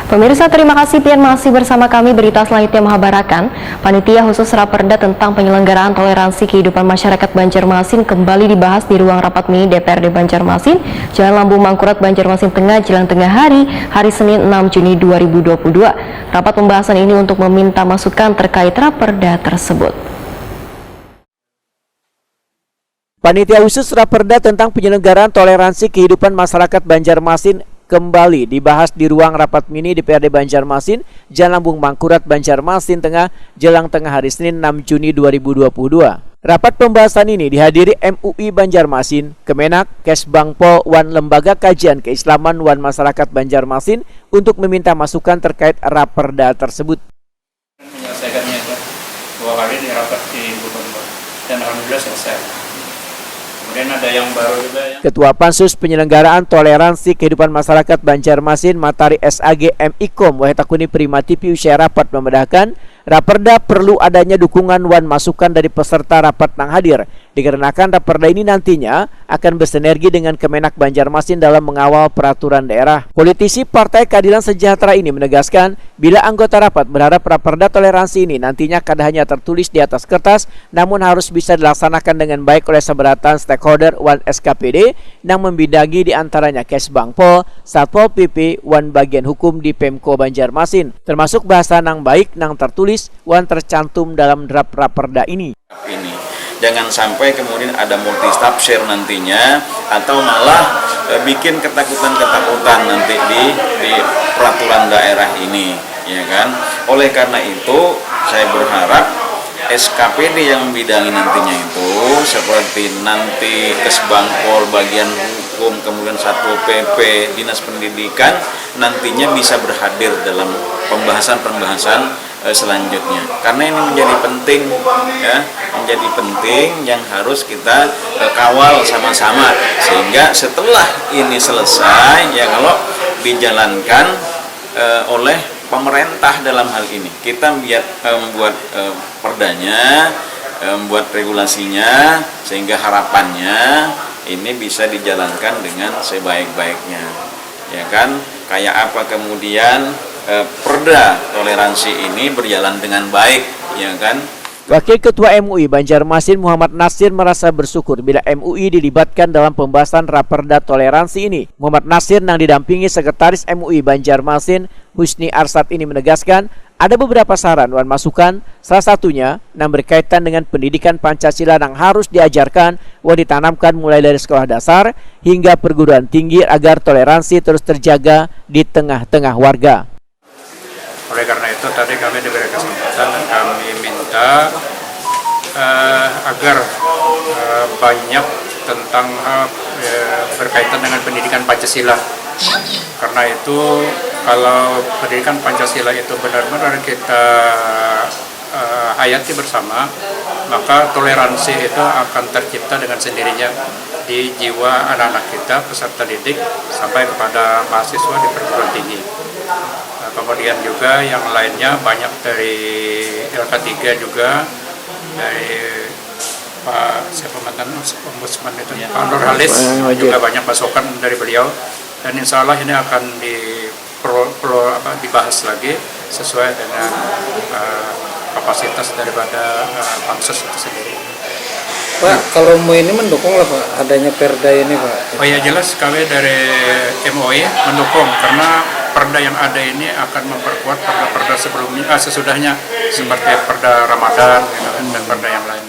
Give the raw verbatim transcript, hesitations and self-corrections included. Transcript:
Pemirsa, terima kasih pian masih bersama kami. Berita selanjutnya menghabarakan, Panitia Khusus Raperda tentang penyelenggaraan toleransi kehidupan masyarakat Banjarmasin kembali dibahas di ruang rapat mini D P R D Banjarmasin, Jalan Lambung Mangkurat, Banjarmasin Tengah, jelang tengah hari, hari Senin enam Juni dua ribu dua puluh dua. Rapat pembahasan ini untuk meminta masukan terkait raperda tersebut. Panitia Khusus Raperda tentang penyelenggaraan toleransi kehidupan masyarakat Banjarmasin kembali dibahas di ruang rapat mini D P R D Banjarmasin, Jalan Lambung Mangkurat, Banjarmasin Tengah, jelang tengah hari Senin enam Juni dua ribu dua puluh dua. Rapat pembahasan ini dihadiri M U I Banjarmasin, Kemenag, Kesbangpol, wan Lembaga Kajian Keislaman wan Masyarakat Banjarmasin untuk meminta masukan terkait raperda tersebut. Menyelesaikannya itu dua kali di rapat di gubernur dan alhamdulillah selesai. Kemudian ada yang baru juga yang Ketua Pansus Penyelenggaraan Toleransi Kehidupan Masyarakat Banjarmasin, Matari S A G M Ikom Wahitakuni Prima T V usai rapat memedahkan, raperda perlu adanya dukungan wan masukan dari peserta rapat nang hadir, dikarenakan raperda ini nantinya akan bersinergi dengan Kemenag Banjarmasin dalam mengawal peraturan daerah. Politisi Partai Keadilan Sejahtera ini menegaskan, bila anggota rapat berharap raperda toleransi ini nantinya kada hanya tertulis di atas kertas, namun harus bisa dilaksanakan dengan baik oleh seberatan stakeholder wan S K P D nang membidangi, di antaranya Kesbangpol, Satpol P P, wan bagian hukum di Pemko Banjarmasin, termasuk bahasa nang baik nang tertulis wan tercantum dalam draft raperda ini. Ini jangan sampai kemudian ada multitafsir nantinya atau malah eh, bikin ketakutan-ketakutan nanti di di peraturan daerah ini, ya kan? Oleh karena itu saya berharap S K P D yang membidangi nantinya itu seperti nanti Kesbangpol, bagian hukum, kemudian Satpol P P, Dinas Pendidikan nantinya bisa berhadir dalam pembahasan-pembahasan eh, selanjutnya. Karena ini menjadi penting, ya, menjadi penting yang harus kita eh, kawal sama-sama sehingga setelah ini selesai, ya, kalau dijalankan eh, oleh pemerintah dalam hal ini, kita biar eh, membuat eh, perdanya, eh, membuat regulasinya sehingga harapannya ini bisa dijalankan dengan sebaik-baiknya, ya kan? Kayak apa kemudian eh, perda toleransi ini berjalan dengan baik, ya kan? Wakil Ketua M U I Banjarmasin, Muhammad Nasir, merasa bersyukur bila M U I dilibatkan dalam pembahasan raperda toleransi ini. Muhammad Nasir nang didampingi Sekretaris M U I Banjarmasin, Husni Arsad, ini menegaskan, ada beberapa saran wan masukan, salah satunya nang berkaitan dengan pendidikan Pancasila nang harus diajarkan wan ditanamkan mulai dari sekolah dasar hingga perguruan tinggi agar toleransi terus terjaga di tengah-tengah warga. Oleh karena itu tadi kami diberi kesempatan dan kami minta eh, agar eh, banyak tentang hal eh, berkaitan dengan pendidikan Pancasila. Karena itu kalau pendidikan Pancasila itu benar-benar kita eh, hayati bersama, maka toleransi itu akan tercipta dengan sendirinya di jiwa anak-anak kita, peserta didik, sampai kepada mahasiswa di perguruan tinggi. Nah, kemudian juga yang lainnya banyak dari L K tiga juga, dari Pak siapa mantan ombudsman itu, Pak Nurhalis juga banyak masukan dari beliau, dan insya Allah ini akan di pro, pro apa dibahas lagi sesuai dengan eh, kapasitas daripada eh, pansus itu sendiri. Pak, kalau M U I ini mendukung lah Pak adanya perda ini Pak. Oh ya, jelas kami dari M U I mendukung karena perda yang ada ini akan memperkuat perda-perda sebelumnya, ah, sesudahnya, seperti perda Ramadan gitu kan, dan perda yang lain.